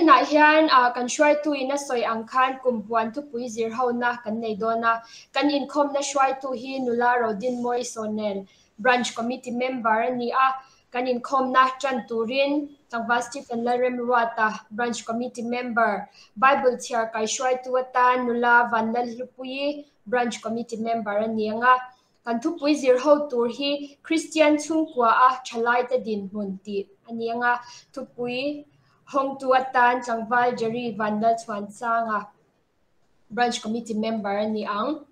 Zaninah hian kan hruaitu in a sawi ang khan kum puan thupui zir hona kan nei dawn a. Kan inkhawmna hruaitu hi Nula Rodinmawii Sawnel, Branch Committee member a ni a. Kan inkhawmna tan turin Tlangval Stephen Lalremruata, Branch Committee member, Bible chhiar kaihruaitu atan Nula Vanlalhlupuii, Branch Committee member a ni ang a. Kan thupui zir ho tur hi Kristian chhungkua a thalaite dinhmun tih a ni ang a, thupui hawngtu atan Tlangval Jerry Vanlalchhuansanga, Branch Committee member a ni ang.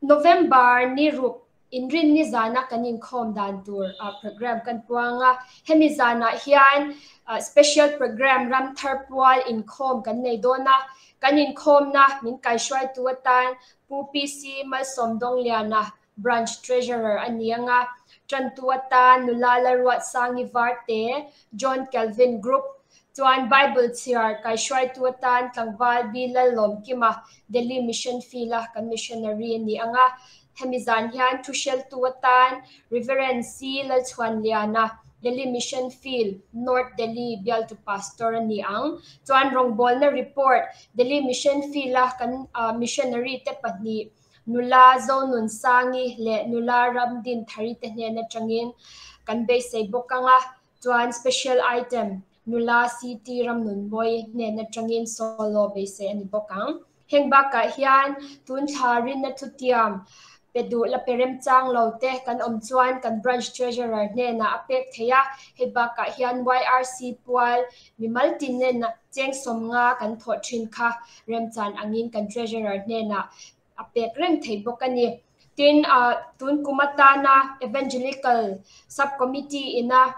November ni ruk inrinni zana kan inkhawm dan tur program kan puang a, hemi zanah hian special program Ramthar Pual inkhawm kan nei dawn a, kan inkhawmna min kaihruaitu atan Pu PC Malsawm Dawngliana, Branch Treasurer a ni ang a, tantu atan nula Lalruatsangi Varte, John Calvin Group, chuan Bible chhiar kaihruaitu atan tlangval B Lallawmkima, Delhi Mission Field-a kan missionary a ni ang a, hemi zan hian thuhreltu atan Reverend C Lalchhuanliana, Delhi Mission Field, North Delhi bialtu Pastor a ni ang. Chuan rawngbawlna report, Delhi Mission Field-a kan missionary te pahnih, Nula Zonunsangi leh Nula Ramdinthari te hnen atangin kan beisei bawk ang a. Chuan special item, Nula CT Ramnunmawi hnen atangin solo beisei a ni bawk ang. Heng bakah hian tun thla rinna thutiam pe duh la pe remchang lo te kan awm chuan kan Branch Treasurer hnenah a pek theih a, hei bakah hian YRC pual mimal tinen cheng 50 kan thawh thin kha remchan angin kan Treasurer hnenah a pek reng thei bawk a ni. Tin, tun kum atana Evangelical Sub-Committee ina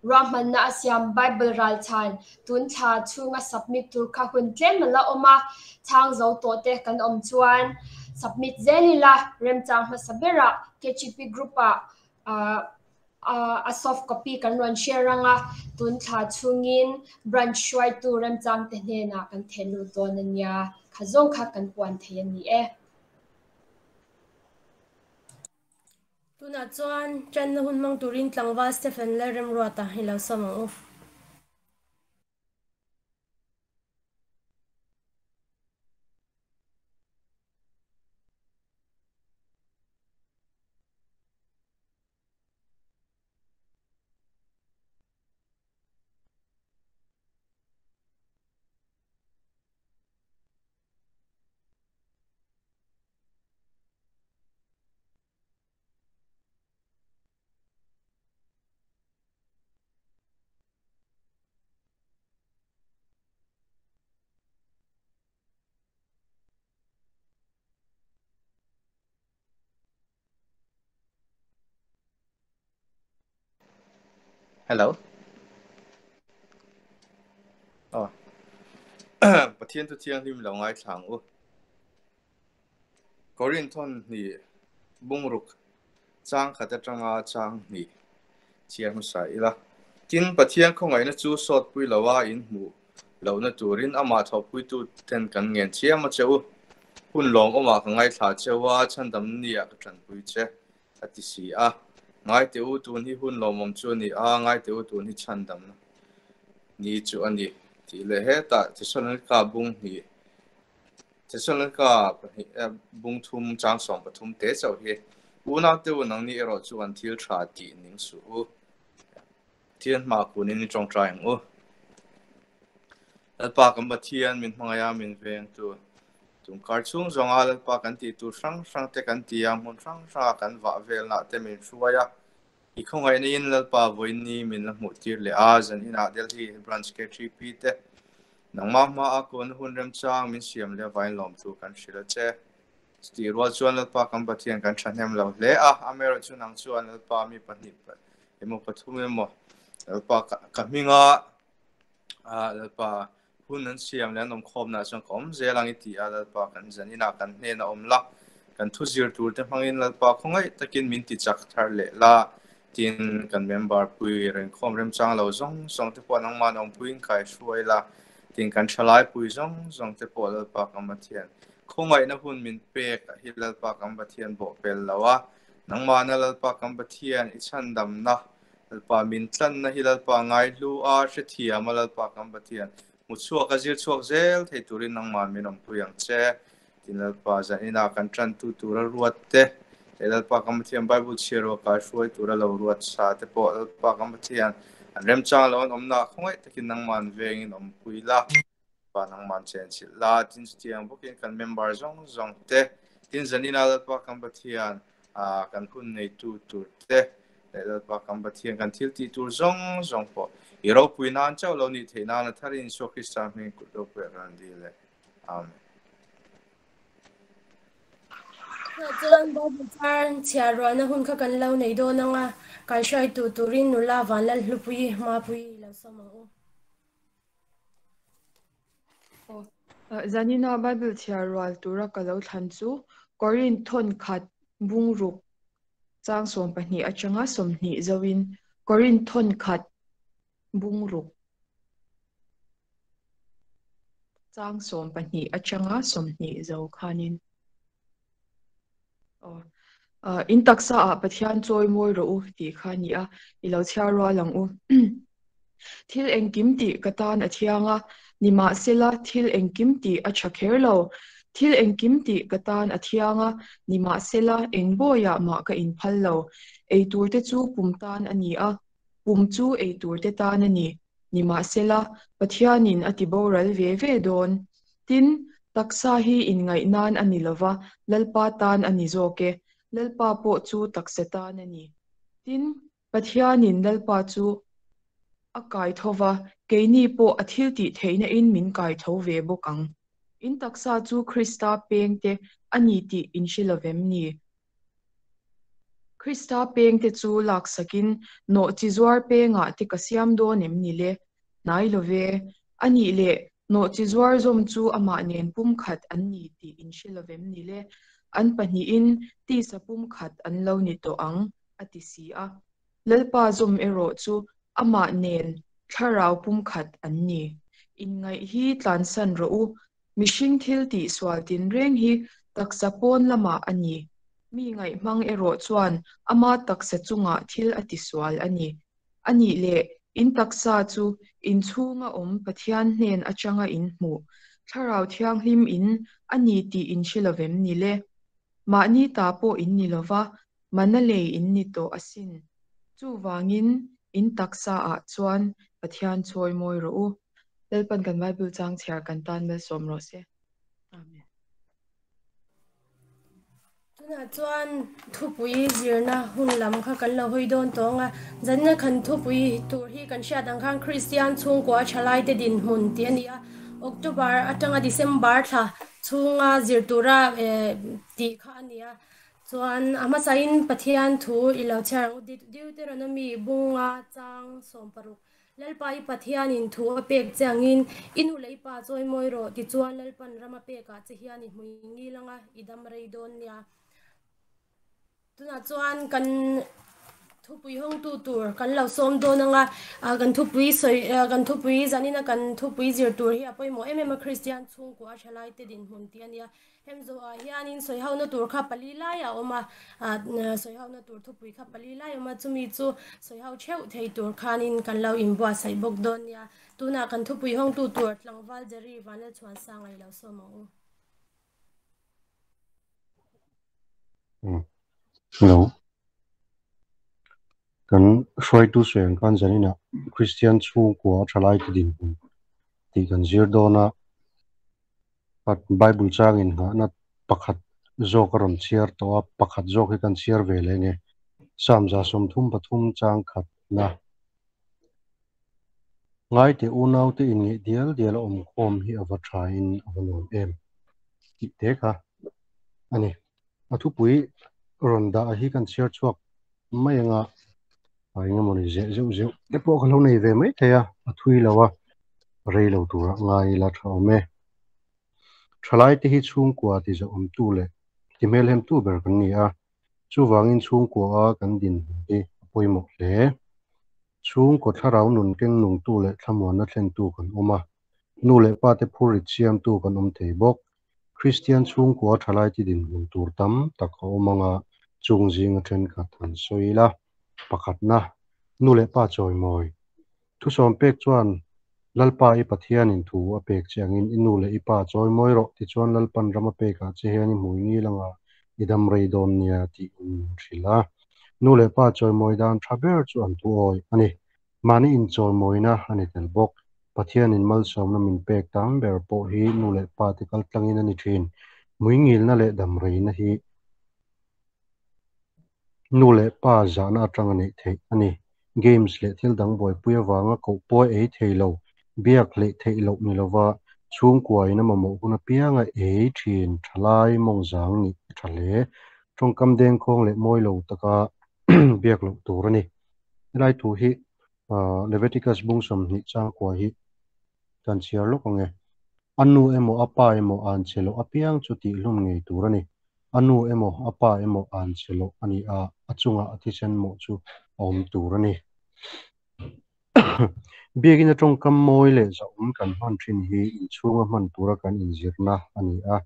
Ruahmanna a siam Bible ralchhan tun thla chhunga submit tur kha hun tlem a la awm a, chhang zo tawh te kan awm chuan submit zel ila remchang hmasa berah KGP group ah a soft copy kan rawn share ang a, tun thla chhungin branch hruaitu remchang te hnenah kan theh lut dawn a nia, kha zawng kha kan puan thei a ni e. Tunah chuan ṭanna hun hmang turin tlangval Stephen Lalremruata hi lo sawm ang u. Hello. Oh. Pathian thu thianghlim lo ngaithla ang u. Korinthon hnih bungruk chang khat atanga chang hnih chhiar hmasa ila. Tin, Pathian khawngaihna chu sawtpui loa in hmuh lohna turin amah thawhpuitu ten kan ngen chiam a che u. Hun lawmawmah ka ngaithla cheu a, chhandamna ni ah ka tanpui che a ti si a. Ngaite u, tun hi hun lawmawm chu a ni a, ngaite u, tun hi chhandamna ni chu a ni tih leh hetah Thesalonika bung hnih Thesalonika pahnih bung thum chang 13 te chauh hi unaute u nangni erawh chu an thil tha tih ning suh u. Pathian hma kunin i tawngtai ang u. Lalpa kan Pathian min hmangaih a min vengtu tungkar chhung zawnga Lalpa kan tih tur hrang hrang te kan ti a hmun hrang hranga kan vah velna te min hruai a. I khawngaihna in Lalpa vawiin min la hmuh tir leh a zan inah Delhi Branch K3P te nangmah hma a kawn hun remchang min siam leh avain lawmthu kan hrilh a che. Chutih rual chuan Lalpa kan Pathian kan thahnem lo hle a, amaherawh chu nang chuan Lalpa mi pahnih emaw pathum emaw Lalpa ka hminga Lalpa hun an siam leh an awm khawmna chuan ka awm zel ang i ti a, Lalpa kan zan inah kan hnen a awm la, kan thu zir tur te hmangin Lalpa khawngaih takin min ti chak thar leh la, tin kan member pui rengkhawm remchang lo zawng zawng te pawh nangmah an awmpuiin kai hruai la, tin kan thalai pui zawng zawng te pawh Lalpa kan Pathian khawngaihna hun min pek hi Lalpa kan Pathian bawh pel lo a, nangmahna Lalpa kan Pathian i chhandamna. Lalpa min tlanna hi Lalpa ngaihlu a, hrethiam a Lalpa kan Pathian hmu chhuak a zir chhuak zel thei turin nangmah min awmpui ang che. Tin Lalpa zaninah kan tantu tura ruat te leh Lalpa kan Pathian Bible chhiar ruah kai hruai tura lo ruat sa te pawh Lalpa kan Pathian an remchang lo an awmna khawngaih takin nangmah an vengin awmpui la. Lalpa nangmah an chenchilh la. Tin chutiang bawkin kan member zawng zawng te tin zanina Lalpa kan Pathian kan hun neitu tur te leh Lalpa kan Pathian kan thil tih tur zawng zawng pawh i ropui nan chauh lo nih theih nan a tharin Isua Krista hming kut ropui ah kan rawn dil e. Amen. Chuan Bible char chhiar ruahna hun kha kan lo nei dawn anga kaihruaitu turin nula Vanlalhlupuii Mapuii lo sawm ang u. Zanina Bible chhiar rual tura ka lo thlan chu Korinth thawn khat bungruk chang 12 atanga 20 zoin Korinth thawn khat bungruk chang 12 atanga 20 zo khanin in taksa ah Pathian chawi mawi rawh u tih kha ni a i lo chhiar rual ang u. Thil engkim tih ka tan a thiang a, nimahsela thil engkim tih a tha kher lo. Thil engkim tih ka tan a thiang a, nimahsela eng bawiah mah ka inphal lo. Eitur te chu pum tan a ni a, pum chu eitur te tan a ni. Nimahsela Pathianin a ti boral ve ve dawn. Tin, taksa hi inngaih nan a ni lova, Lalpa tan a ni zawk e. Lalpa pawh chu taksa tan a ni. Tin, Pathianin Lalpa chu a kai tho va, keini pawh a thil tih theihna in min kai tho ve bawk ang. In taksa chu Krista peng te a ni tih in hre lovem ni? Krista peng te chu laksakin nawh chi zuar pengah te ka siam dawn em ni le? Hnai lo ve. A nih leh nawh chi zuar zawm chu amah nen pumkhat an ni tih in hre lovem ni le? An pahnihin tisa pumkhat an lo ni tawh ang, a ti si a. Lalpa zawm erawh chu amah nen thlarau pumkhat an ni. Inngaih hi tlansan rawh u. Mihring thil tih sual tin reng hi taksa pawn lamah a ni. Mi ngaih hmang erawh chuan ama taksa chungah thil a ti sual a ni. A nih leh in taksa chu in chhunga awm Pathian hnen atanga in hmuh, thlarau thianghlim in a ni tih in hre lovem ni le? Mahni ta pawh in ni lova, mana lei in ni tawh asin. Chuvangin in taksa ah chuan Pathian chawi mawi rawh u. Lalpan kan Bible chang chhiar kan tan malsawm rawh se. Amen. Tunah chuan thupui zirna hun lam kha kan lo hawi dawn tawh ang a. Zanina kan thupui tur hi kan hriat ang khan Kristian chhungkua thalai te dinhmun tih a ni a. October atanga December thla chhunga zir tura tih kha a ni a. Chuan a hmasain Pathian thu i lo chhiar ang u. Deuteronomy bunga chang 16 Lalpa i Pathianin thu a pek che angin i nu leh i pa chawi mawi rawh tichuan Lalpan ram a pekah che hian i hmui ngil anga i dam rei dawn nia. Tunah chuan kan thupui hawngtu tur kan lo sawm dawn anga kan thupui sawi kan thupui zanina kan thupui zir tur hi a pawimawh em em a Kristian chhungkua thalai te dinhmun tih a nia. Hem zawhah hianin sawi hona tur kha pali lai a awm a, sawi hona tur thupui kha pali lai a awm a, chumi chu sawi ho theuh thei tur khanin kan lo inbuatsaih bawk dawn nia. Tunah kan thupui hawngtu tur tlangval Jerry Vanlalchhuansanga i lo sawm ang u. Hello. Kan hruaitu sawi ang khan zaninah Kristian chhungkua thalai te dinhmun tih kan zir dawn a. Bible changin nghahna pakhat zawk a rawn chhiar tawh a, pakhat zawk hi kan chhiar ve leh nge. Psalm 33 chang khat na. Ngai te unau te in ngeih dial dial a awm khawm hi a va tha in a va nuam em tih te kha a ni. A thupui rawn dah hi kan chhiar chhuak mai anga a engemaw ni zeh zeuh zeuh te pawh ka lo nei ve mai thei a, a thui lo a, rei lo tura ngai ila tha awm e. Thalai te hi chhungkua ti zahawmtu leh ti hmelhemtu ber kan ni a, chuvangin chhungkua a kan dinhmun hi a pawimawh hle. Chhungkaw thlarau nun keng nungtu leh thlamuanna thlentu kan awm a, nu leh pa te phurrit siamtu kan awm thei bawk. Kristian chhungkua thalai te dinhmun tur tam tak a awm anga chung zinga thenkhat han sawi ila. Pakhatna, Nu leh pa chawimawi. Thusawm pek chuan Lalpa i Pathianin thu a pek che angin i nu leh i pa chawimawi rawh tichuan Lalpan ram a pekah che hian i hmui ngil anga i dam rei dawn nia tiin min hrilh a. Nu leh pa chawimawi dan tha ber chu an thu awi a ni. Mahni inchawimawina a ni tel bawk. Pathianin malsawmna min pek tam ber pawh hi nu leh pa te kal tlangin a ni thin. Hmui ngilna leh dam reina hi Nu leh pa zahna atanga neih theih a ni. Games leh thil dang buaipui avanga koh pawi ei thei lo, biak hleih theih loh ni lova chhungkuain a mamawh hun apianga ei thin thalai mawngzang nih a tha hle. Tawngkam dengkhawng leh mawi lo taka biak loh tur a ni. Helai thu hi Leviticus bung 20 changkua hi kan chhiar lawk ang e. A nu emaw a pa emaw an che loh apiang chu tihhlum ngei tur a ni. A nu emaw a pa emaw an che loh a ni a, a chungah a thisen mawh chu a awm tur a ni. Biakina tawngkam mawi leh zahawm kan hman thin hi inchhunga hman tura kan inzirna a ni a.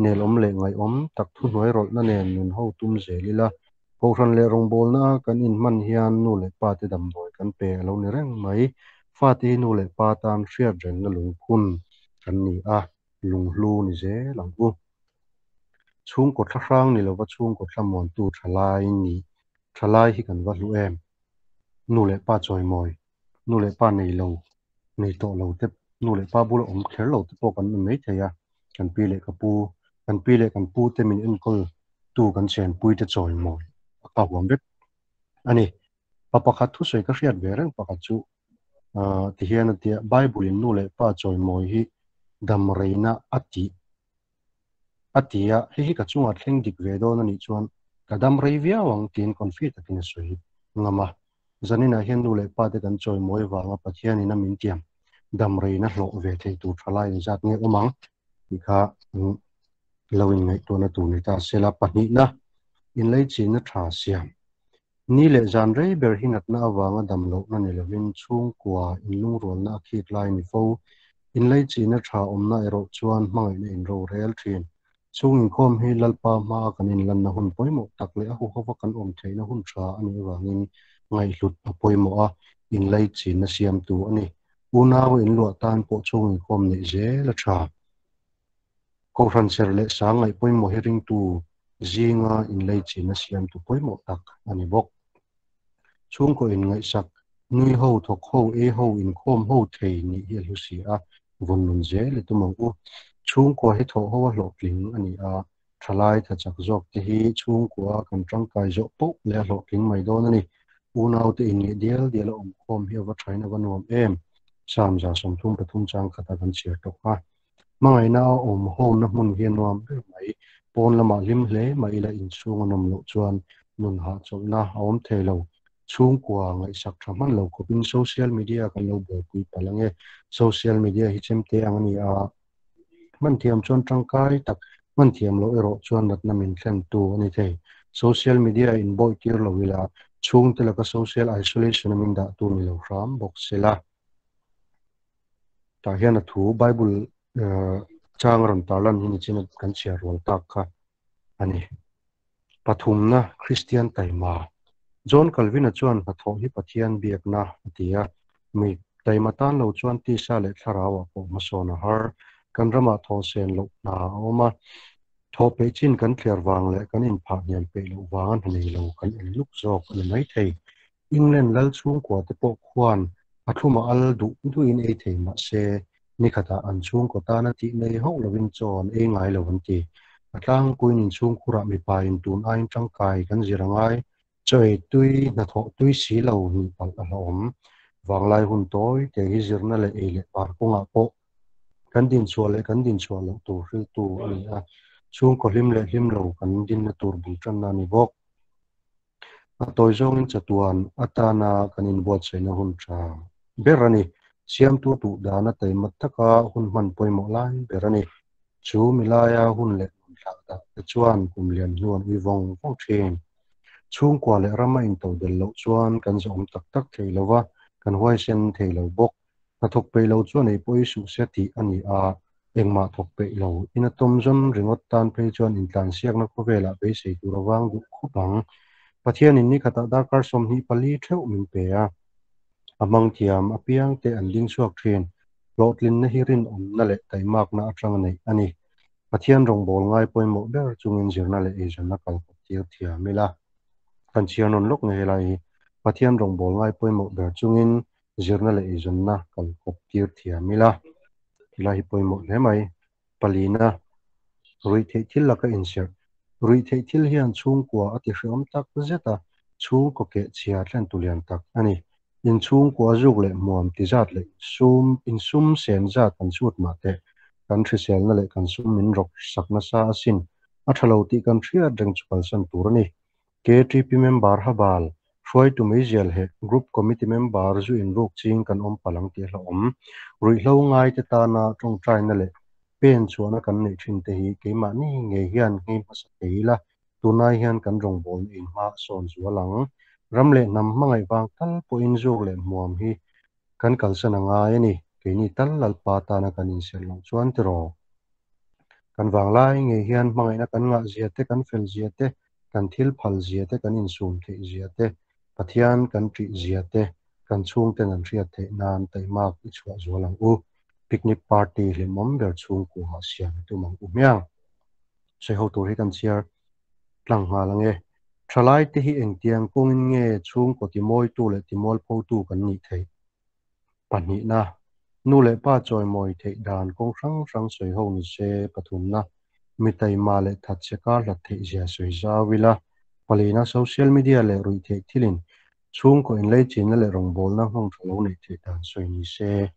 Nelawm leh ngaihawm tak thuhnuai rawlhna nen nun ho tum zel ila, Kohhran leh rawngbawlna a kan inhman hian nu leh pa te damdawi kan pe a lo ni reng mai. Fate hi nu leh pa tan hriat rengna lungphun kan ni a, lunghlu ni zel ang u. Chhungkaw thla hrang ni lova chhungkaw thla muantu thalai ni thalai hi kan va hlu em? Nu leh pa chawimawi, nu leh pa nei lo, nei tawh lo te, nu leh pa bula awm kher lo te pawh kan awm mai thei a, kan pi leh ka pu, kan pi leh kan pu te min enkawl tu kan chenpui te chawimawi a kha huam vek a ni. Pa pakhat thusawi ka hriat ve reng pakhat chu ti hian a tia, Bible in nu leh pa chawimawi hi dam reina a tih a ti a, hei hi ka chungah thleng dik ve dawn a nih chuan ka dam rei viau ang tiin confi takin a sawi ngam a. Zaninah hian nu leh pa te kan chawimawi vanga Pathianin a min tiam dam reina hlawh ve thei tur thalai engzat nge awm ang tih kha lo inngaihtuahna tur ni ta sela. Pahnihna, inleichina tha siam. Ni leh zan rei ber hi natna avanga dam lohna ni lovin chhungkua inlungrualna a khik lai ni fo. Inleichina tha awmna erawh chuan hmangaihna inrorel thin. Chhung inkhawm hi Lalpa hmaa kan inlanna hun pawimawh tak leh a huhova kan awm theihna hun tha a nih avangin ngaihhlut a pawimawh a, inleichina siamtu a ni. Unaua inluah tan pawh chhung inkhawm neih zel a tha. Kohhran ser leh sang ngaih pawimawh hi ringtu zinga inleichina siamtu pawimawh tak a ni bawk. Chhungkaw inngaihsak, nui ho, thawk ho, ei ho, inkhawm ho thei nih hi a hlu si a, vawn nun zel i tum ang u. Chhungkua hi thawh ho a hlawhtling a ni a, thalai tha chak zawk te hi chhungkua kan tangkai zawh poh leh a hlawhtling mai dawn a ni. Unaute inngeih dial dial a awmkhawm hi a va thain a va nuam em! Psalm 133 chang khata kan chhiar tawh kha. Hmangaihna a awm hawmna hmun hi a nuam ber mai. Pawn lamah hlim hle mah ila inchhung a nawm loh chuan nun hahchawlhna a awm thei lo. Chhungkua ngaihsak tha hman lo khawpin social media kan lo buaipui palh ange. Social media hi chemte ang a ni a, hman thiam chuan tangkai tak, hman thiam loh erawh chuan natna min thlentu a ni thei. Social media inbawih tir lo ila, chhungte laka social isolation a min dahtu ni lo hram bawk sela. Tah hian a thu Bible chang a rawn tarlan hi nichin kan chhiar rual tak kha a ni. Pathumna Kristian taima. John Calvin-a chuan hnathawh hi Pathian biakna a ti a, mi taima tan lo chuan tisa leh thlarauah pawh hmasawn a har. Kan ramah thawhsen loh hna a awm a, thawh peih chin kan thliar vang leh kan inphah hniam peih loh vanga hna nei lo kan en luk zawk a ni maithei. England lal chhungkua te pawh khuan a thlum a al duh duhin ei thei mah se, nikhatah an chhungkaw tana tih nei hauh lovin chaw an ei ngai lo an ti. A tlangpuiin inchhungkhurah mipa in tun aiin tangkai kan zir a ngai, chaw ei tui, hnathawh tui si lo nih palh a hlauhawm. Vanglai hun tawi te hi zirna leh ei leh bar kawngah pawh kan dinchhuah leh kan dinchhuah loh tur hriltu a ni a, chhungkaw hlim leh hlim lo kan dinna tur bul tanna a ni bawk. A tawi zawngin chatuan atana kan inbuatsaihna hun tha ber a ni. Siamtu duh dana taima taka hun hman pawimawh lai ber a ni. Chu milaia hun leh nun thlah dah te chuan kum lian hnu an ui vawng vawng thin. Chhungkua leh rama intodel loh chuan kan zawhawm tak tak thei lo va, kan huaisen thei lo bawk. Hnathawk peih lo chuan ei pawh i suh se tih a ni a, engmah thawk peih lo. Ina tawm zawn ringawt tan phei chuan intlansiakna khawvelah beisei tur a vang duh khawp ang. Pathianin ni khatah darkar 24 theuh min pe a. A hmang thiam apiang te an ding chhuak thin. Hlawhtlinna hi rinawmna leh taimakna atang neih a ni. Pathian rawngbâwl ngai pawimawh ber chungin zirna leh eizawnna kal kawp tir thiam ila. Kan chhiar nawn lawk ngei helai hi. Pathian rawngbâwl ngai pawimawh ber chungin zirna leh eizawnna kal kawp tir thiam ila. Helai hi pawimawh hle mai. Palina, ruihtheih thil laka inserh. Ruihtheih thil hian chhungkua a ti hreawm tak zet a, chhungkaw keh chhia thlen tu lian tak a ni. Inchhungkua zuk leh hmuam ti zat leh sum insum sen zat kan chhut mah teh. Kan hriselna leh kan sum min rawk sak nasa asin. A tha lo tih kan hriat reng chu kalsan tur a ni. KTP member habal, hruaitu meizial heh, group committee member zu inruk ching kan awm palang tih a hlauhawm. Ruihhlo ngai te tana tawngtaina leh pen chhuahna kan neih thin te hi keimahni ngei hian nghei hmasa thei ila, tunai hian kan rawngbawlna in hma a sawn zual ang. Ram leh hnam hmangaih vang tal pawhin zuk leh hmuam hi kan kalsan a ngai a ni. Keini tal Lalpa tana kan inserh loh chuan tiraw. Kan vanglai ngei hian hmangaihna kan ngah zia te, kan fel zia te, kan thil phal zia te, kan insum theih zia te, Pathian kan ṭih zia te, kan chhungten an hriat theih nan taimak i chhuah zual ang u. Picnic party hlimawm ber chhungkua siam i tum ang u hmiang. Sawi ho tur hi kan chhiar tlang nghal ang e. Thalai te hi engtiang kawngin nge chhungkaw timawitu leh timualphotu kan nih theih? Pahnihna, nu leh pa chawimawi theih dan kawng hrang hrang sawi ho ni se. Pathumna, mi taima leh thatchhe kar hlat theih zia sawi zau ila. Palina, social media leh ruihtheih thilin chhungkaw inleichinna leh rawngbawlna nghawng tha lo neih theih dan sawi ni se.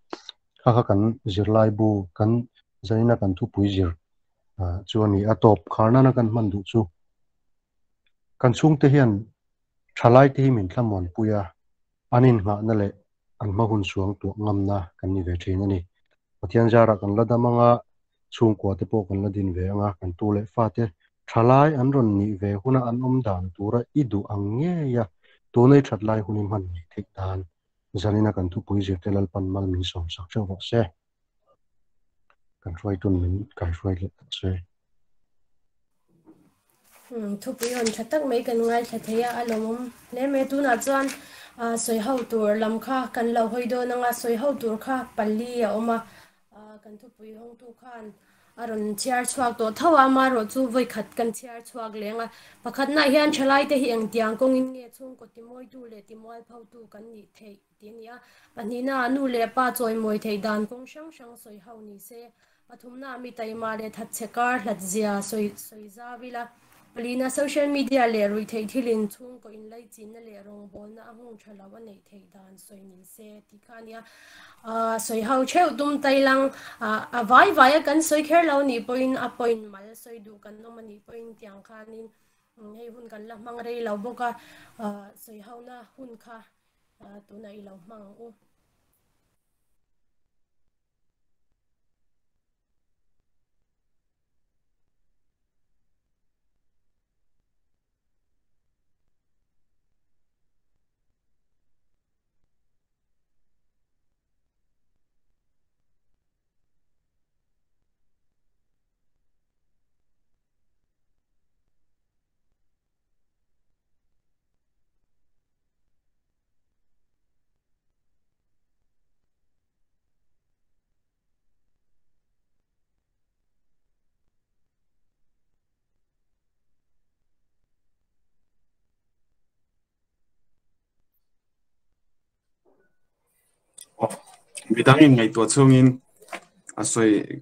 Kha kha kan zirlaibu kan zanina kan thupui zir chu a ni. A tawp khar nana kan hman duh chu kan chhungte hian thalai te hi min thlamuanpui a, an inngahna leh an hma hun suang tuah ngamna kan ni ve thin a ni. Pathian zarah kan la dam anga, chhungkua te pawh kan la din ve anga, kan tu leh fa te thalai an rawn nih ve huna an awm dan tura i duh ang ngei a, tuna i that lai hun i hman ngei theih dan zanina kan thupui zirte Lalpan mal min sawm sak theuh rawh se. Kan hruaitun min kaihruai leh tak se. Thupui hawn tha tak mai kan ngaithla thei a, a lawmawm hle mai. Tunah chuan sawi ho tur lam kha kan lo hawi dawn ang a, sawi ho tur kha pali a awm a, kan thupui hawngtu khan a rawn chhiar chhuak tawh tho a, amaherawh chu vawi khat kan chhiar chhuak leng a. Pakhatnaah hian thalaite hi engtiang kawngin nge chhungkaw timawitu leh timualphotu kan nih theih tih a ni a. Pahnihnaah nu leh pa chawimawi theih dan kawng hrang hrang sawi ho ni se. Pathumnaah mi taima leh thatchhe kar hlat zia sawi sawi zau ila. Palina social media leh ruihtheih thilin chhungkaw inlaichinna leh rawngbawlna a nghawng tha lo a neih theih dan sawi ni se tih kha a nia. Sawi ho theuh tum tailang a vai vai a kan sawi kher lo nih pawhin a point mal sawi duh kan awm a nih pawhin tiang khanin hei hun kan la hmang rei lo bawk a, sawi hona hun kha tunah i lo hmang ang u. Midang in ngaihtuah chungin a sawi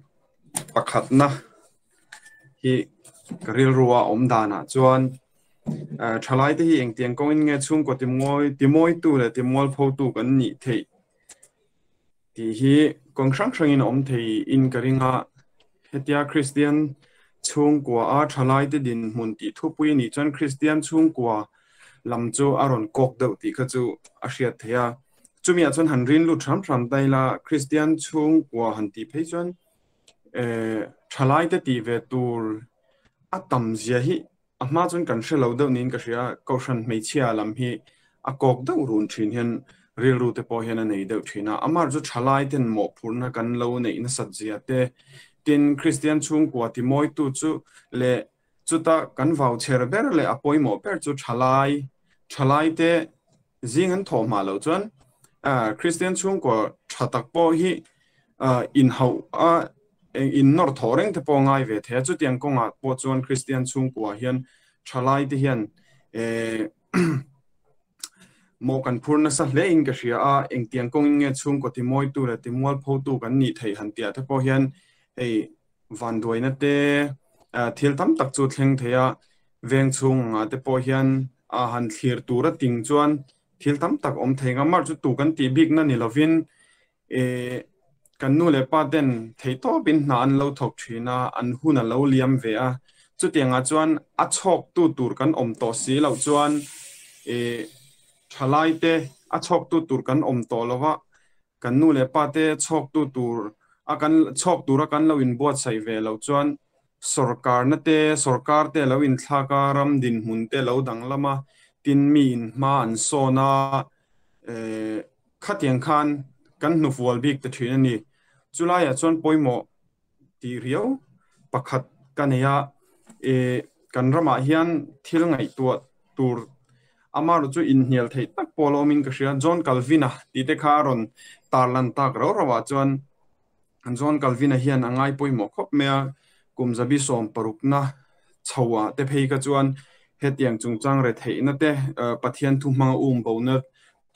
pakhatna hi ka rilru a awm danah chuan thalai te hi engtiang kawngin nge chhungkaw timawi timawitu leh timualphotu kan nih theih tih hi kawng hrang hrangin a awm thei in ka ring a. Hetia Kristian chhungkua a thalai te dinhmun tih thupui anih chuan Kristian chhungkua lam chu a rawn kawk deuh tih kha chu a hriat theih a. Chumi ah chuan han rin lut hram hram ta ila Kristian chhungkua han tih phei chuan eh thalai te tih ve tur a tam zia hi a hma chuan kan hre lo deuh niin ka hria a, Kohhran hmeichhia lam hi a kawk deuh run thin hian rilru te pawh hian a nei deuh thin a, amah chu thalai ten mawhphurhna kan lo neih nasat zia te, tin Kristian chhungkua timawitu chu leh chuta kan vau chher ber leh a pawimawh ber chu thalai. Thalai te zing an thawh hma loh chuan Kristian chhungkaw tha tak pawh hi in hauh a in nawr thawh reng te pawh ngai ve thei a. Chutiang kawngah pawh chuan Kristian chhungkua hian thalai te hian mawh kan phur nasa hle in ka hria a, engtiang kawngin nge chhungkaw timawitu leh timualphotu kan nih theih han tih ah te pawh hian hei vanduaina te thil tam tak chu thleng thei a, veng chhungah te pawh hian a han thlir tur a ting chuan thil tam tak awm thei nga mar chu tu kan tih bikna ni lovin eh kan nu leh pa ten thei tawpin hna an lo thawk thin a, an hun a lo liam ve a, chutiangah chuan a chhawk tu tur kan awm tawh si loh chuan eh thalai te a chhawk tu tur kan awm tawh lova Kan nu leh pa te chhawktu tur a kan chhawk tura kan lo inbuatsaih ve loh chuan sawrkarna te, sawrkar te lo inthlak a, ram dinhmun te lo danglam a, tin mi in hma an sawn a, eh khatiang khan kan hnufual bik ta thin a ni. Chulaiah chuan pawimawh tih riau pakhat ka nei a, eh kan ramah hian thil ngaihtuah tur amaherawh chu inhnial theih tak pawh la awmin ka hria. John Calvin-a tih te kha a rawn tarlan tak rau rauh ah chuan John Calvin-a hian a ngai pawimawh khawp mai a, kum zabi 60na chho ah te phei kha chuan hetiang chungchang retheihna te Pathian thu hmanga um bona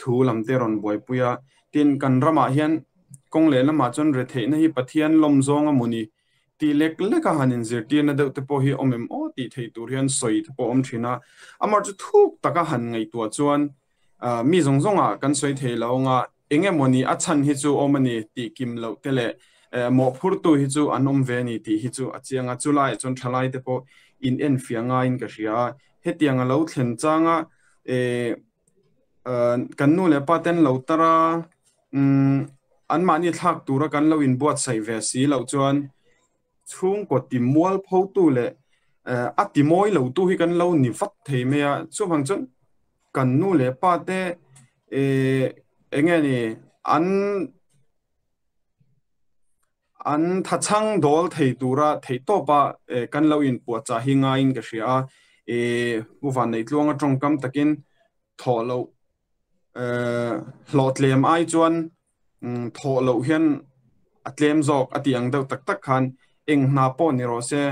thu lam te rawn buaipui a. Tin, kan ramah hian kawng leh lamah chuan retheihna hi Pathian lawm zawng a maw ni tih lek lek a han inzirtirna deuh te pawh hi awm em aw tih theih tur hian sawi te pawh a awm thin a. Amah chu thuk taka han ngaihtuah chuan mi zawng zawngah kan sawi thei lo anga eng emaw ni a chhan hi chu awm a ni tih kim loh te leh mawhphurtu hi chu an awm ve a ni tih hi chu a chiang a. Chulaiah chuan thalai te pawh in enfiah ngaiin ka hria a. Hetiang a lo thlen changa Kan nu leh pa ten lo tar a, anmahni thlak tura kan lo inbuatsaih ve si loh chuan chhungkaw ti mualphotu leh a ti mawi lotu hi kan lo ni vat thei mai a. Chuvang chuan kan nu leh pa te eng nge ni an An thachhang dawl thei tura theihtawpa kan lo inpuahchah hi ngaiin ka hria a, Pu Vanneitluanga tawngkam takin thawh loh hlawhtlem ai chuan thawh loh hian a tlem zawk a tih ang deuh tak tak khan eng hna pawh ni rawh se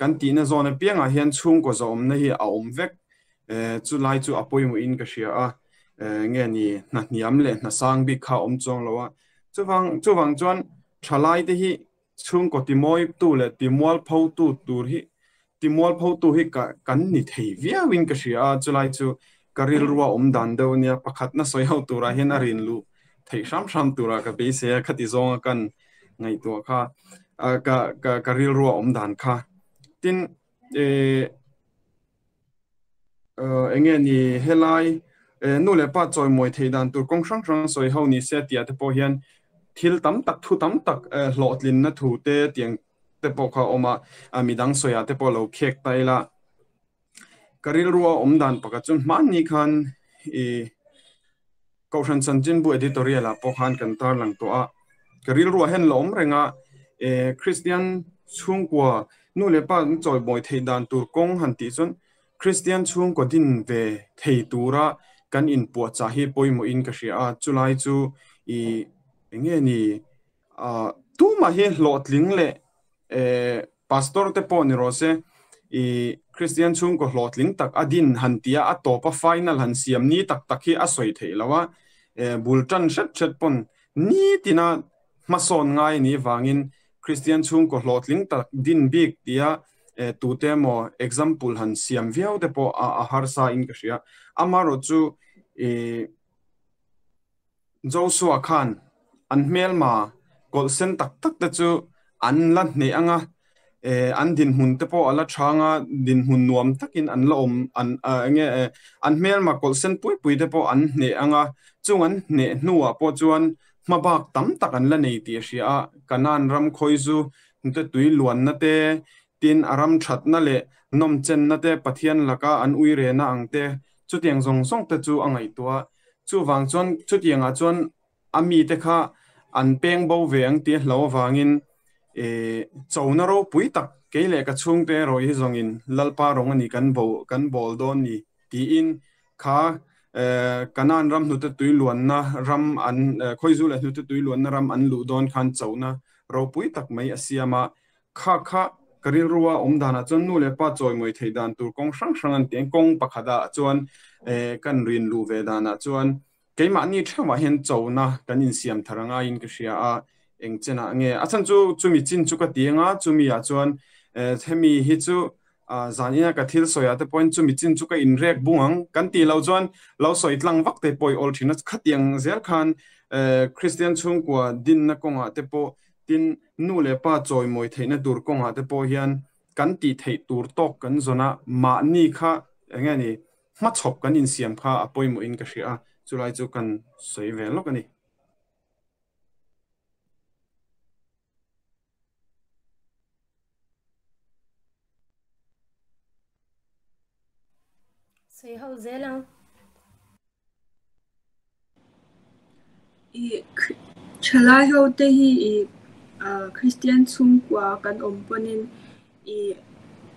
kan tihna zawn apiangah hian chhungkaw zawhawmna hi a awm vek chulai chu a pawimawhin ka hria a, nge ni hna hniam leh hna sang bik kha a awm chuang lo a. Chuvang chuvang chuan thalai te hi chhungkaw timawitu leh timualphotu tur hi timualphotu hi ka kan ni thei viauin ka hria a, chulai chu ka rilrua awm dan deuh a nia, pakhatna sawi ho turah hian a rin luh theih hram hram turah ka beisei a, khati zawnga kan ngaihtuah kha ka ka ka rilrua awm dan kha. Tin, eh Eng nge ni helai nu leh pa chawimawi theih dan tur kawng hrang hrang sawi ho ni se tih ah te pawh hian thil tam tak thu tam tak hlawhtlinna thu te tiang te pawh kha a awm a, midang sawi ah te pawh lo khek ta ila. Ka rilru a awm dan pakhat chu hmanni khan ih Kohhran Chanchinbu editorial ah pawh khan kan tarlang tawh a, ka rilruah hian la awm reng a, Kristian chhungkua nu leh pa an chawimawi theih dan tur kawng han tih chuan Kristian chhungkaw din ve thei tura kan inpuahchah hi pawimawhin ka hria a, chulai chu ih eng nge ni tumah hi hlawhtling leh Pastor te pawh ni rawh se, i Kristian chhungkaw hlawhtling tak a din han tia a tawpa final han siam ni tak tak hi a sawi theih lo a, bul tan hret hret pawn nitina hmasawn ngai ni vangin Kristian chhungkaw hlawhtling tak din bik tia tute emaw example han siam viau te pawh a harsa in ka hria. Amaherawhchu i Joshua khan an hmelma kawlh sen tak tak te chu an la hneh ang a, an dinhmun te pawh a la chhang a, dinhmun nuam takin an la awm an enge an hmelma kawlh sen pui pui te pawh an hneh ang a, chung an hneh hnuah pawh chuan hmabak tam tak an la nei tih a hria a, Kanaan ram khawizu te tui luanna te, tin a ram thatna leh nawmchenna te Pathian laka an uirena ang te, chutiang zawng zawng te chu a ngaihtuah a. Chuvang chuan chutiangah chuan a mite kha an peng bo ve ang tih a hlo avangin chona ropui tak kei leh ka chhungte erawh hi zawngin Lalpa rawng a ni kan bo kan bawl dawn ni tiin Kha Kanaan ram hnute tui luanna ram an khawizu leh hnute tui luanna ram an luh dawn khan chohna ropui tak mai a siam a. Kha kha ka rilrua awm danah chuan nu leh pa chawimawi theih dan tur kawng hrang hrang an ti. Kawng pakhatah chuan kan rin luh ve danah chuan keimahni theuhah hian chohna kan insiam thar a ngaiin ka hria a, eng chenah nge a chhan chu chumi chin chu ka ti anga chumi ah chuan hemi hi chu zan ina ka thil sawi ah te pawhin chumi chin chu ka inrek bung ang kan tih loh chuan lo sawi tlang vak te pawh i awl thin a, khatiang zel khan Kristian chhungkua dinna kawngah te pawh tin nu leh pa chawimawi theihna tur kawngah te pawh hian kan tih theih tur tawk kan zawn a, mahni kha eng nge ni hmachhawp kan insiam kha a pawimawhin ka hria a, chulai chu kan sawi ve lawk a ni. Sawi ho zel ang. I thalai ho te hi i Christian chhungkua kan awm pawnin i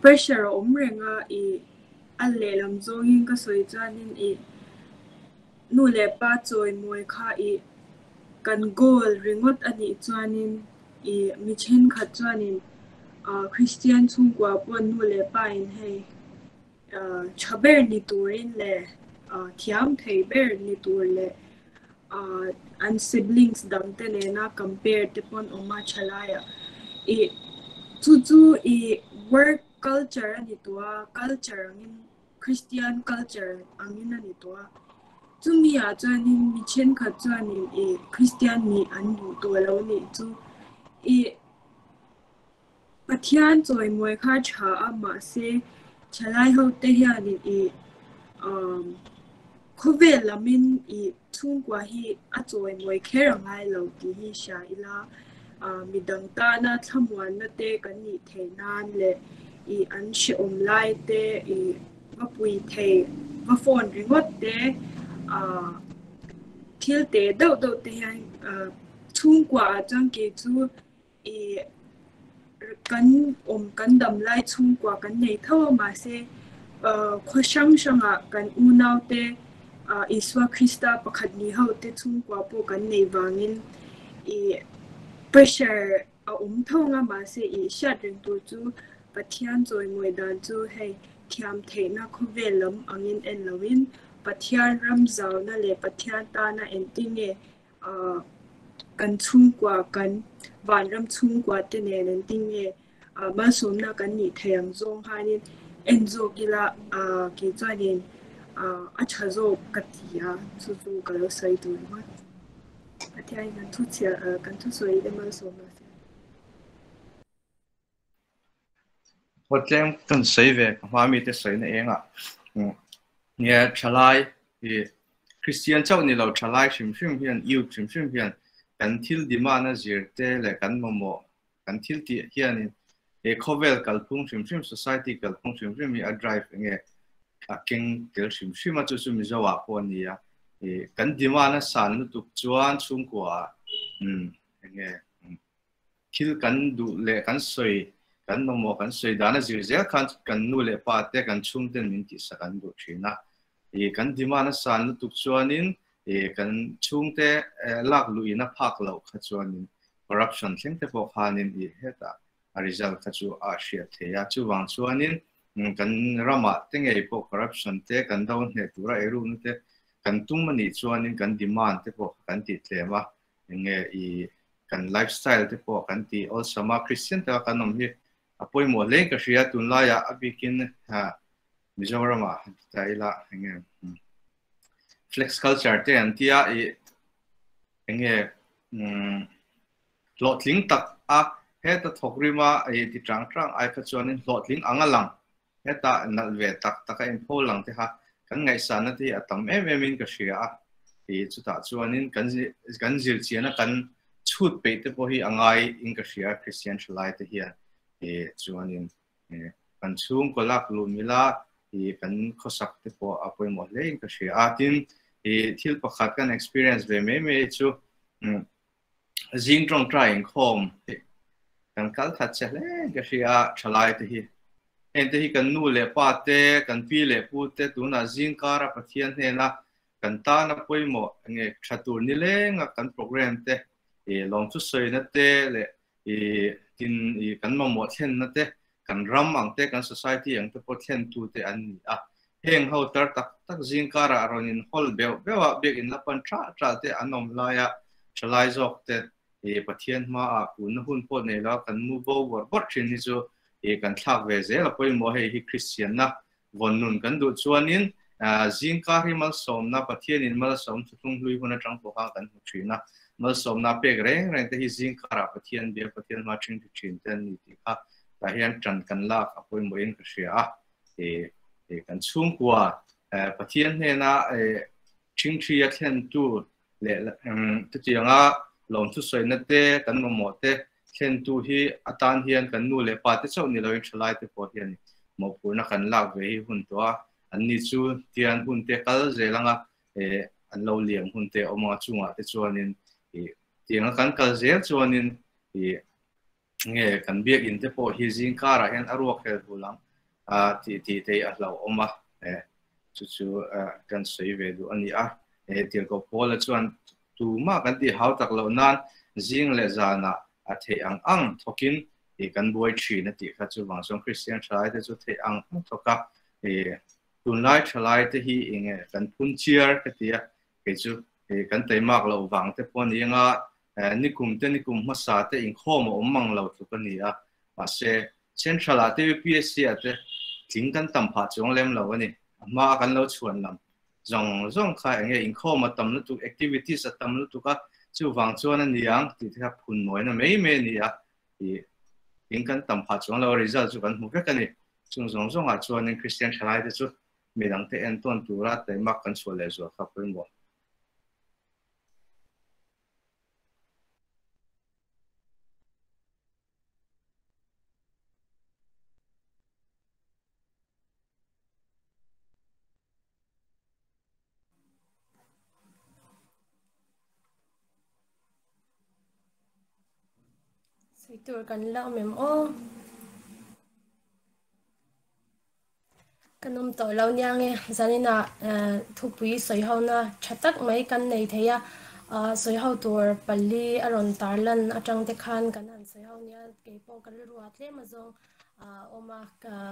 pressure a awm reng a, i a lehlam zawngin ka sawi chuanin i nu leh pa chawimawi kha i kan goal ringawt a nih chuanin i mi thenkhat chuanin Christian chhungkua pawh nu leh pa in hei tha ber ni turin leh thiam thei ber ni tur leh an siblings dang te nena compare te pawn awm a tha laiah i chu chu i work culture a ni tawh a, culture angin Christian culture angin a ni tawh a. Chumi ah chuanin mi thenkhat chuanin i Christian nih an duh tawh lo nih chu i Pathian chawimawi kha tha a mahse thalai ho te hianin i um khawvel lamin i chhungkua hi a chawimawi kher a ngai lo tih hi hria ila midang tana thlamuanna te kan nih theih nan leh i an hrehawm lai te i va pui thei va phone ringawt te thil te deuh deuh te hian chhungkua ah chuan kei chu i kan awm kan dam lai chhungkua kan nei tho a mahse khaw hrang hrangah kan unau te Isua Krista pakhat ni ho te chhungkua pawh kan nei vangin i pressure a awm tho anga mahse i hriat reng tur chu Pathian chawimawi dan chu hei thiam theihna khawvel lam angin en loin Pathian ram zauna leh Pathian tana engtinge kan chhungkua kan vanram chhungkua te nen engtinge malsawmna kan nih thei ang zawng khanin en zawk ila kei chuanin a tha zawk ka ti a chu chu ka lo sawi tur ringawt. Pathian kan thu chhiar kan thu sawi te malsawmna se. Hawtleng kan sawi ve ka hma mite sawina engah nge thalai hi Christian chauh ni lo thalai hrim hrim hian youth hrim hrim hian kan thil demand a zir te leh kan mamawh kan thil tih hianin he khawvel kalphung hrim hrim society kalphung hrim hrim hi a drive enge a keng tel hrim hrim a chu chu Mizo ah pawh a ni a kan demand a san lutuk chuan chhungkua ah enge Thil kan duh leh kan sawi, kan mamawh kan sawi dan a zir zel khan kan nu leh pa te, kan chhungten min tihsak an duh thin a. Ih kan demand a san lutuk chuanin ih kan chhungte lak luhin a phak loh kha chuanin corruption thleng te pawh khanin ih hetah a result kha chu a hriat thei a. Chuvang chuanin kan ramah te ngei pawh corruption te kan do hneh tura eirukna te kan tum a nih chuanin kan demand te pawh kha kan tih tlem a. Enge i kan lifestyle te pawh kan ti awlsam a, Christian taka kan awm hi a pawimawh hle in ka hria, tunlaiah a bikin Mizoramah han ti ta ila enge flex culture te an tia i enge hlawhtling tak a heta thawk rima i ti tang tang ai kha chuanin hlawhtling ang a lang heta nalh ve tak tak a inpho lang te kha kan ngaihsanna te hi a tam em em in ka hria a, i chutah chuanin kan kan zir chian a kan chhut peih te pawh hi a ngai in ka hria Christian thalai te hian i chuanin kan chhungkaw lak luh mila i kan khawsak te pawh a pawimawh hle in ka hria a, tin i thil pakhat kan experience ve mai mai chu zing tawngtai inkhawm kan kal khat che hle in ka hria a thalai te hi. Heng te hi kan nu leh pa te, kan pi leh pu te tunah zingkara Pathian hnena kan tana pawimawh nge tha tur nilenga kan program te, lawmthu sawina te leh tin kan mamawh thlenna te, kan ram ang te, kan society ang te pawh thlentu te an ni a. Heng ho tar tak tak zingkarah rawn inhawl beuh beuh a, biakinn la pan tha tha te an awm laia thalai zawk te Pathian hmaah kunna hun pawh nei lo a kan mu bo bawrh bawrh thin hi chu kan thlak ve zel a pawimawh hei hi Kristianna vawn nun kan duh chuanin zingkar hi malsawmna Pathianin malsawm thuthlung hlui hun atang pawh khan kan hmu thin a, malsawmna pek reng reng te hi zingkarah Pathian bia Pathian hma thing thi thin te an ni tih kha tah hian tan kan lak a pawimawhin ka hria a. Kan chhungkua Pathian hnena thing thi a thlentu leh chutianga lawmthu sawina te kan mamawh te thlentu hi atan hian kan nu leh pa te chauh ni loin thalai te pawh hian mawhphurhna kan lak ve hi hun tawh a, an ni chu tian hun te kal zel anga an lo liam hun te awm anga chungah te chuanin tianga kan kal zel chuanin nge kan biakinn te pawh hi zingkarah hian a ruak hel hul ang a tih tih te hi a hlauhawm a, chu chu kan sawi ve duh a ni a. Tirhkoh Paula chuan tumah kan tih hau tak loh nan zing leh zanah a theih ang ang thawkin kan buai thin a tih kha chuvang chuan Kristian thalai te chu theih ang ang thawk a, tunlai thalai te hi enge kan phun chiar ka ti a, kei chu kan teimak loh vang te pawh a ni anga Nikum te nikum hmasa te inkhawm a awm mang lo tluk a ni a, mahse Central ah te UPSC ah te tling kan tam phah chuang lem lo a ni. A hma a kan lo chhuan lam zawng zawng kha eng nge inkhawm a tam lutuk, activities a tam lutuk a, chuvang chuan a ni ang tih te kha phun mawina mai mai a ni a, ih tling kan tam phah chuang lo a, result chu kan hmu vek a ni. Chung zawng zawng ah chuanin Kristian thalai te chu midang te entawn tura taimak kan chhuah leh zual kha pawimawh. Sawi tur kan la awm em aw. Kan awm tawh lo nia nge zaninah thupui sawi hona tha tak mai kan nei thei a, sawi ho tur pali a rawn tar lan atang te khan kan han sawi ho nia keipawh ka rilru ah tlem azawng a awm a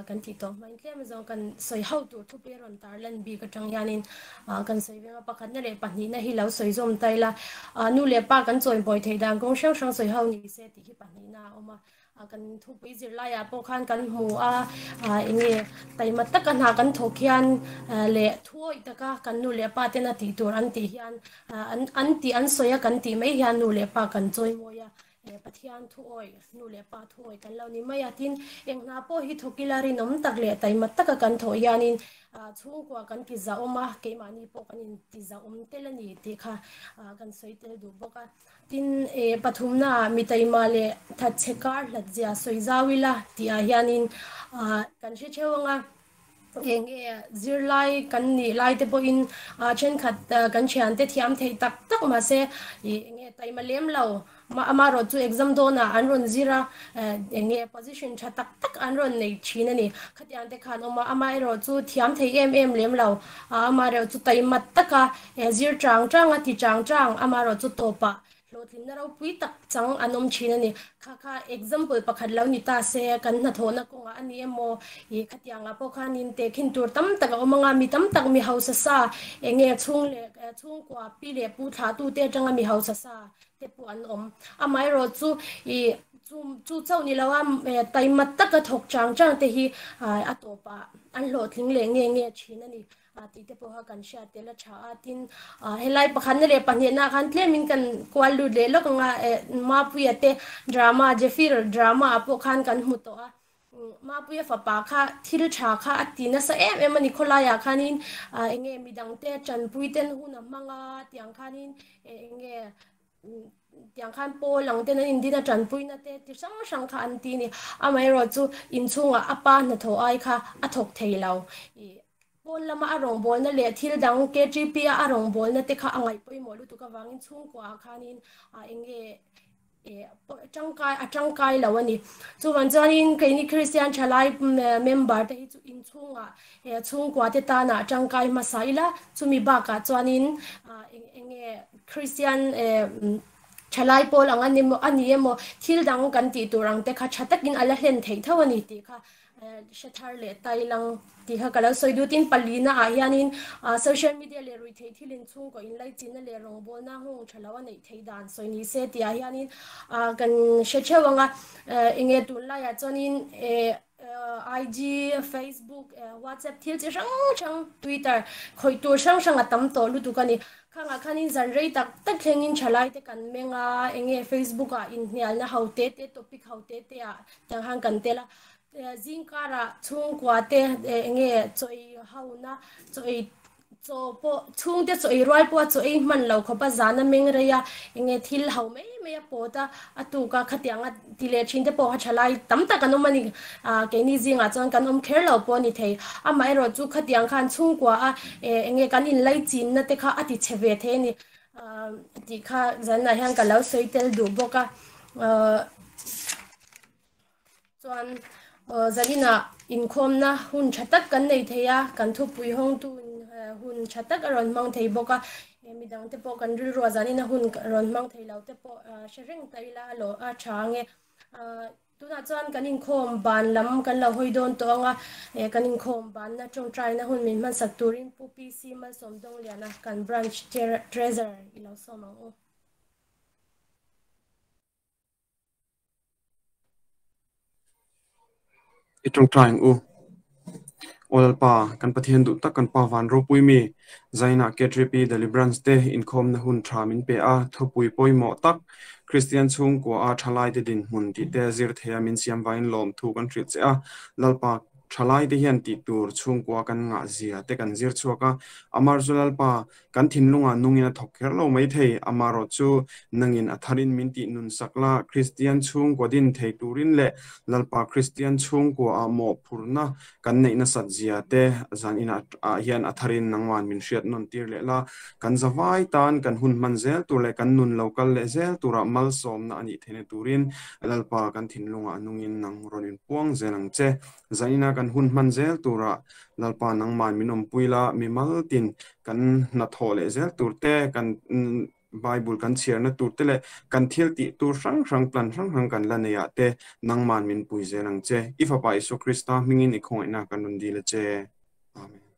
kan tih tawh hmain tlem azawng kan sawi ho tur thupui a rawn tar lan bik atang hianin kan sawi veng a pakhatna leh pahnihna hi lo sawi zawm ta ila nu leh pa kan chawi bawi theih dan kawng hrang hrang sawi ho ni se tih hi pahnihna a awm a. Kan thupui zirlaiah pawh khan kan hmu a, eng nge taima taka hna kan thawk hian leh thuawih taka kan nu leh pa tena tih tur an tih hian an tih an sawi a kan tih mai hian nu leh pa kan chawimawi a, Pathian thuawih nu leh pa thuawih kan lo ni mai a, tin eng hna pawh hi thawk ila rinawm tak leh taima taka kan thawh hianin chhungkua kan ti zahawm a, keimahni pawh kan inti zahawm tel a ni tih kha kan sawi tel duh bawk a. Tin, e, pathumnaah mi taima leh thatchhe kar hlat zia sawi zau ila tihah hianin kan hre theuh ang a, eng nge zirlai kan nih lai te pawhin thenkhat kan thiante thiam theih tak tak mahse eng nge taima lem lo amaherawh chu exam dawnah an rawn zir a, eng nge position tha tak tak an rawn nei thin a ni. Khatiang te khan awm a, amaherawh chu thiam thei em em lem lo, amaherawh chu taima taka Zir chang chang a ti chang chang, amaherawh chu tawpah hlawhtlinna ropui tak chang an awm thin a ni. Kha kha example pakhat lo ni ta se, kan hnathawhna kawngah a ni emaw, ih khatiangah pawh khanin tehkhin tur tam tak a awm anga, mi tam tak mi hausa sa, eng nge chhung leh chhungkua pi leh pu thlahtute atanga mi hausa sa te pawh an awm. Amaherawh chu ih chu chu chauh ni lo a, taima taka thawk chang chang te hi a tawpah an hlawhtling leh nge nge thin a ni. tih te pawh kha kan hriat tel a tha a, tin helai pakhatna leh pahnihna khan tlemin kan kual lut leh lawk ang a, Mapuia te drama Jeffir drama ah pawh khan kan hmu tawh a, Mapuia fapa kha thil tha kha a ti nasa em em a ni khawlaiah khanin eng nge midang te tanpui ten hun a hmang a tiang khanin eng nge tiang khan pawl ang ten an indin a tanpuina te ti hrang hrang kha an ti a ni, amaherawhchu inchhungah a pa hnathawh ai kha a thawk thei lo. Pawn lama a rawngbawlna leh thil dang KTP a a rawngbawlna te kha a ngaih pawimawh lutuk avangin chhungkuaah khanin eng nge tangkai a tangkai lo ani. Chuvan chuanin keini Kristian thalai member te hi chu inchhungah chhungkua te tana tangkai hmasa ila chumi bakah chuanin enge Kristian thalai pawl ang ani ani emaw thil dang kan tih tur ang te kha tha takin ala hlen theih tho ani tih kha hre thar leh tailang tih kha ka lo sawi dutin palina ah hianin social media leh rui thei thilin chhungkaw in lai china leh rawngbawlna hung thalo a neih thei dan sawi ni se tih ah hianin kan hre theuh anga enge tunlaiah chuanin IG, Facebook, WhatsApp thil chi hrang hrang Twitter khawih tur hrang hrang a tam tawh lutuk ani. Khangah khanin zan rei tak tak thlengin thalai te kan meng a enge Facebook ah inhnialna ho te te topic ho te te ah tiang khan kan tel a zingkara chhungkua te enge chaw ei ho na chaw ei chaw pawh chhungte chaw ei rual pawh a chaw ei hman lo khawp a zan a meng rei a enge thil ho mai mai a pawt a a tuk a khatiang a ti leh thin te pawh kha thalai tam tak an awm ani keini zingah chuan kan awm kher lo pawh a ni thei amaherawh chu khatiang khan chhungkua a enge kan inlai chin na te kha a ti chhe ve thei ani tih kha zanah hian ka lo sawi tel duh bawk a chuan zanina inkhawmna hun tha tak kan nei thei a kan thupui hawngtu hun tha tak a rawn hmang thei bawk a midang te pawh kan rilru a zanina hun rawn hmang thei lo te pawh hre reng ta ila a lo a tha ange tunah chuan kan inkhawm ban lam kan lo hawi dawn tawh anga kan inkhawm banna tawngtai na hun min hmansak turin Pu PC Malsawm Dawngliana kan branch treasurer i lo sawm ang u. I tawngtai ang u. Aw Lalpa, kan Pathian duh tak kan Pa van ropui mi, Zaina K3P Deliverance te inkhawmna hun tha min pe a, thupui pawimawh tak, Kristian chhungkua a thalai te dinhmun tih te zir theia min siam vangin lawmthu kan hrilh che a. Lalpa, thalai te hian tih tur chhungkua kan ngah zia te kan zir chhuak a, Amar chu Lalpa, Kan thinlungah nungin a thawk kher lo mai thei, amarawh chu nangin a tharin min tih nun sak la, Kristian chhungkua din thei turin leh Lalpa Kristian chhungkuaah mawhphurhna kan neih nasat zia te zan inah ah hian a tharin nangman min hriat nawn tir leh la, kan zavai tan kan hun hman zel tur leh kan nun lo kal leh zel turah malsawmna a nih theihna turin Lalpa kan thinlungah nungin nang rawn inpuang zel ang che. Zan inah kan hun hman zel turah Lalpa nangman min awmpui la, mimal tin kan hnathawh leh zel tur te, kan Bible kan chhiarna tur te leh kan thil tih tur hrang hrang plan hrang hrang kan la nei ah te nangman min pui zel ang che. I Fapa Isua Krista hmingin i khawngaihna kan rawn dil a che. Amen.